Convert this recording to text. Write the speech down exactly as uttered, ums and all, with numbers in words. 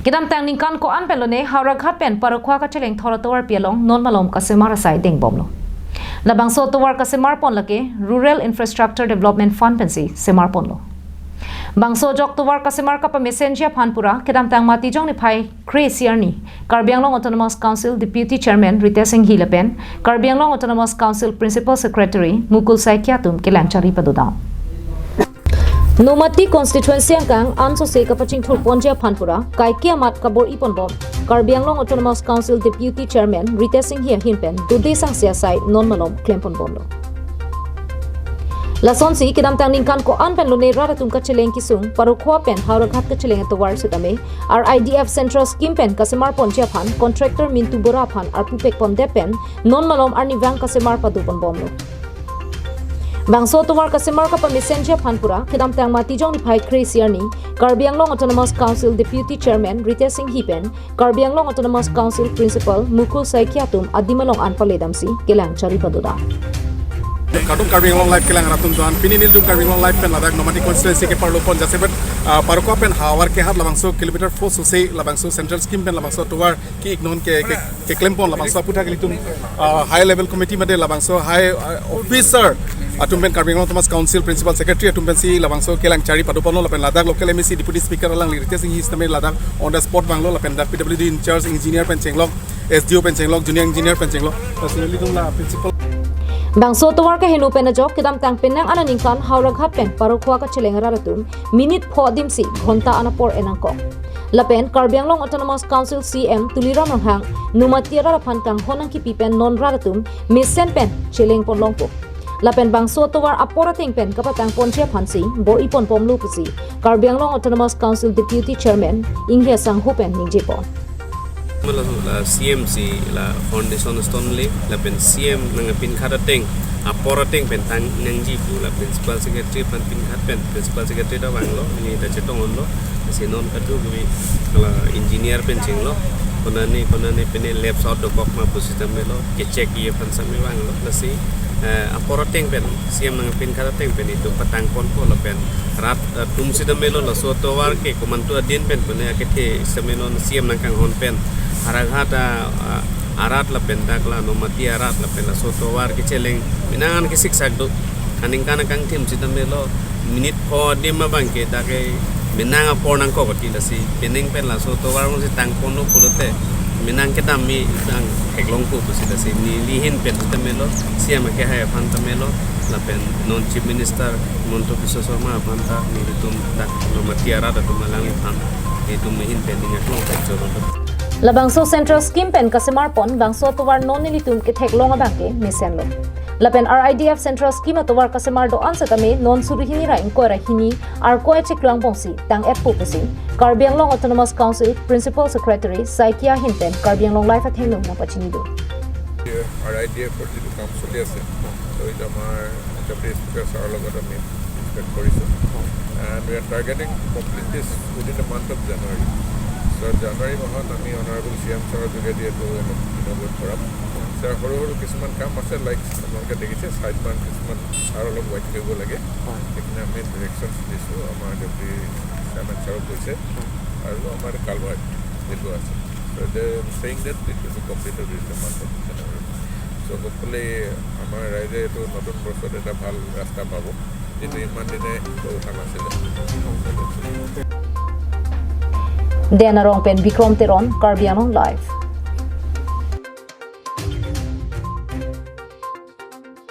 Kedamtang ningkan ko-an pen lone Howraghat pen Parokhowa kacheleng thor atovarpi along non malom kasemar asai dengbomlo. Labangso atovar kasemar pon lake Rural Infrastructure Development Fund pensi semar ponlo. Bangso ajok tovar kasemar kapamesenji aphan pura kedamtang Matijong niphai kre-isi arni Karbi Anglong Autonomous Council Deputy Chairman Ritesh Enghi lapen Karbi Anglong Autonomous Council Principal Secretary Mukul Saikia atum kelang chari padodam. Nomati constituency angkang ansose kapachingthur ponji aphan pura kaike amat kabor-i ponbom Karbi Anglong Autonomous Council Deputy Chairman Ritesh Enghi ahin pen dode sangse asai non malom klem ponbomlo. Lasonsi kedamtang ningkan ko-an pen lone rat atum kacheleng kesung Parokhowa pen Howraghat kacheleng atovar setame R I D F Central Scheme pen kasemar ponji aphan contractor Mintu Bora aphan arpu pek pondet pen non malom arnivang kasemar pado ponbomlo. Bangso atovar kasemar kapamesenji aphan pura kedamtang Matijong niphai kre-isi arni Karbi Anglong Autonomous Council Deputy Chairman Ritesh Enghi pen Karbi Anglong Autonomous Council Principal Mukul Saikia atum adim along an paledamsi kelang chari padodam. Kadung Karbi Anglong Live kelang rat atum doan, pini nelitum Karbi Anglong Live pen ladak Nomati constituency ke parlo pon jasemet, ah, Parokhowa pen Howraghat labangso kilometer four sose labangso Central Scheme pen labangso tovar ki-ik non ke, ke, keklem pon labangso aphuthak ilitum, ah, high level committee mate labangso high, ah, officer atum pen Karbi Anglong Autonomous Council Principal Secretary atum pensi labangso kelang chari pado ponlo lapen ladak local M A C Deputy Speaker alangli Ritesh Enghi setame ladak on the spot vanglo lapen dak P W D in charge engineer pen chenglok, S D O pen chenglok, junior engineer pen chenglok. Lasi ilitum la principal. Bangso atovar keheno pen ajok kedamtang penang aningkan Howraghat pen Parokhowa kacheleng rat atum minute pho adimsi ghonta an apor en nangkok. Lapen Karbi Anglong Autonomous Council C M Tuliram Ronghang Nomati arat aphan kanghon nangkipi pen non rat atum mesen pen cheleng pon longpo. Lapen bangso atovar apor ateng pen kapatang ponji aphansi bor-i ponbomlo pusi Karbi Anglong Autonomous Council Deputy Chairman Enghi asangho pen ningje pon. Mala la C M si la foundation stone le, lapen C M nangpinkhat ateng, apor ateng pen tang nangji pu la Principal Secretary aphan pinkhat pen, Principal Secretary ta vanglo, ili ta chetong onlo, si non kaduk wi la engineer pen chenglok, konane, konane pine left side dokok ma pu setame lo, kecheck-i aphan setame vanglo, lasi, eh, apor ateng pen, C M nangpinkhat ateng pen itum patang ponpo lapen rat, eh, atum setame lo laso atovar ke komantu adin pen pune akethe setame lo C M nangkanghon pen Howraghat, ah, ah, arat lapen dak la Nomati arat lapen laso atovar kecheleng menang an kesiksak do. Aningkan akangthim setame lo minute pho adim abang ke dak ke menang apor nangkok ati lasi penang pen laso atovar mo si tang ponlo pulote menang kedam mi tang theklongpo pusi lasi neli ahin pen setame lo, C M akehai aphan setame lo, lapen non Chief Minister Himanta Biswa Sarma aphan ta nelitum dak Nomati arat atum alangliphan nelitum ahin pen ning aklong pek choro. Labangso Central Scheme pen kasemar pon bangso atovar non nelitum ketheklong abang ke mesenlo. Lapen R I D F Central Scheme atovar kasemar do-an setame non suri hini ra ingkoi ra hini Arkoi achiklo angbongsi tang-etpo pusi Karbi Anglong Autonomous Council Principal Secretary Saikia ahin pen Karbi Anglong Live athengno nangpachini do. R I D এফৰ যিটো কাম চলি আছে, তো এইটো আমাৰ deputy speaker ছাৰৰ লগত আমি ডিছকাছ কৰিছোঁ। And we are targeting to complete this within the month of January. So January মাহত আমি অনাৰেবল চি এম ছাৰৰ যোগেদি এইটো ইনগ্ৰেট কৰাম। ছাৰ, সৰু সৰু কিছুমান কাম আছে, লাইক আপোনালোকে দেখিছে, চাইড বান্ধ কিছুমান আৰু অলপ ৱাইড কৰিব লাগে। সেইখিনি আমি ডিৰেকশ্যনছ দিছোঁ, আমাৰ ডেপুটি চেয়াৰমেন ছাৰক কৈছে। আৰু আমাৰ কালভাৰ্ট যিটো আছে, so they saying that it will be completed in the month of January. So hopefully আমাৰ ৰাইজে এইটো নতুন বছৰত এটা ভাল ৰাস্তা পাব, যিটো ইমান দিনে কৈ উঠা নাছিলে। Dena Rong pen Bikrom Teron, Karbi Anglong Live.